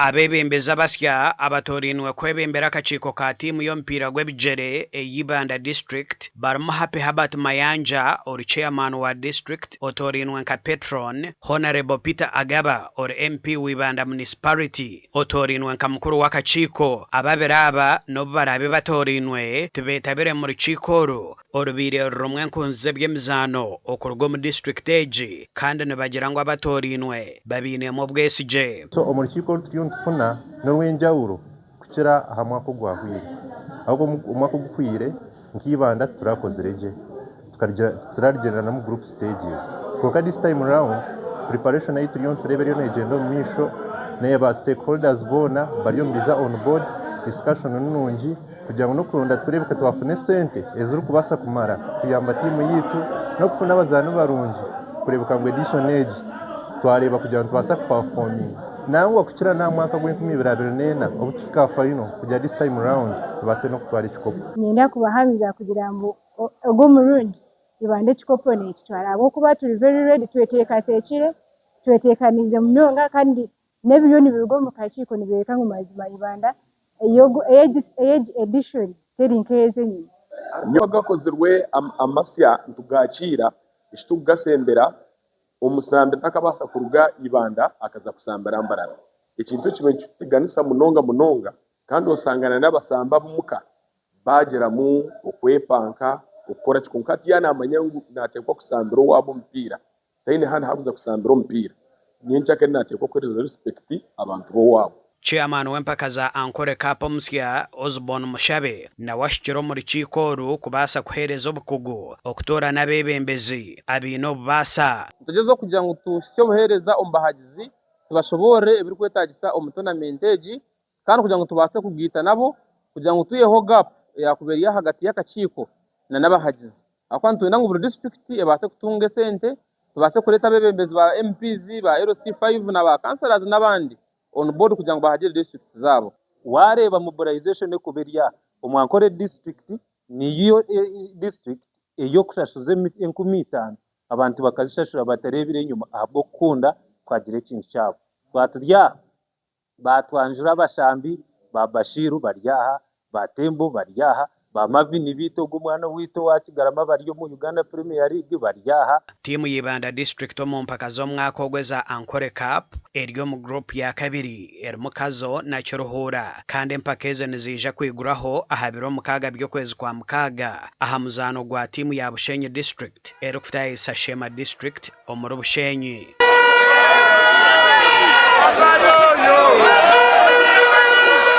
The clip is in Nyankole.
Abeebembezi abasya abatoorainwe kwebembera akakiiko ka tiimu y'omupiira gw'ebigyere eya Ibanda District barimu Happy Herbert Mayanja ori Chairman wa District otoorainwe nka Patron, Honarebo Peter Agaba ori MP wa Ibanda Municipality otoorainwe nka mukuru w'akakiiko. Ababiri aba n'obu baraabe batoorainwe tibeetabire mu rukiiko oru orubaire rurimu enkunzi z'eby'emizaano okuruga omu disiturikiti egi kandi nibagira ngu abatoorainwe babainemu obwesigye. So omu rukiiko oru turiyo nitufuna n'orw'enjawulo kukira aha mwaka ogwahweire. Ahabw'okuba omwaka oguhweire nka Ibanda titurakozire gye, titurarugiirira n'omu group stages. Kwonka this time round preparation ei turiyo nitureeba eriyo neegyenda omu maisho, n'eya ba stakeholders boona bariyo nibaija on board, discussion ni nungi. Kugira ngu n'okuronda tureebeke twafuna esente ezirikubaasa kumara kuyamba tiimu yaitu n'okufuna abazaani barungi kureebeka ngu edition egi twareeba kugira ngu nitubaasa kupafominga nangwa kukira n'aha mwaka gw'enkumi ibiri 24 obu tuhika aha final kugira this time round tubaase n'okutwara ekikopo. Niinyenda kubahamiza kugira ngu ogu omurundi Ibanda ekikopo nekitwara ahabw'okuba turi very ready tweteekateekire, tweteekaniize munonga kandi n'ebiriyo nibiruga omu kakiiko nibyoreka ngu mazima Ibanda ey'egi edition teri nk'ez'enyima. Nyowe agakozirwe amasya nitugakiira, eki turikugasembera, omusambi takabaasa kuruga Ibanda akaza kusambira Mbarara. Ekintu eki nikituteganisa munonga munonga kandi osanga na n'abasambi ab'omuka baagiramu okwepanka okukora ki kwonka hati yaaba naamanya ngu naateekwa kusambira owaabo omupiira Taine handi ahakuza kusambira omupiira. Nyenkyakare nateekwa kuhereza respect abantu b'owaabo. Chairman w'empaka za Ankole Cup omusya, Osborne Mushabe nawe ahikire omu rukiiko oru kubaasa kuheereza obukugu okutoorana abeebembezi abaine obubaasa. Nitugyezaho kugira ngu tuhitsye obuheereza omu bahagizi tubashoboorore ebirikwetaagisa omu toonamenti egi kandi kugira ngu tubaase kugaita nabo kugira ngu twiheho gap eyaakuba eri ahagati y'akakiiko n'abahagizi. Ahabw'okuba nitwenda ngu buri disiturikiti ebaase kutunga esente, tubaase kureeta abeebembezi ba MPs, ba LC5 na ba councillors n'abandi on board kugira ngu bahagire disiturikiti zaabo. Waareeba mobilization erikuba eri aha, omu Ankole district niyo district ey'okushashuza 5000 abantu bakazishashura batareebire enyima ahabw'okukunda kuhagira ekintu kyabo. Twaba turi aha Baatwanjura abashambi, ba Bashiru bari aha, ba Tembo bari aha, ba Marvin beitu ogwo omwana owaitu owa Kigarama bari omu Uganda Premier League bari aha. Tiimu ya Ibanda District omu mpaka z'omwaka ogu eza Ankole Cup eri omu guruupu ya kabiri erimu Kazo na Kiruhura kandi empaka ezo niziija kwigurwaho aha biro mukaaga by'okwezi kwa mukaaga aha muzaano gwa tiimu ya Bushenyi District erikutaahisa Sheema District omuri Bushenyi.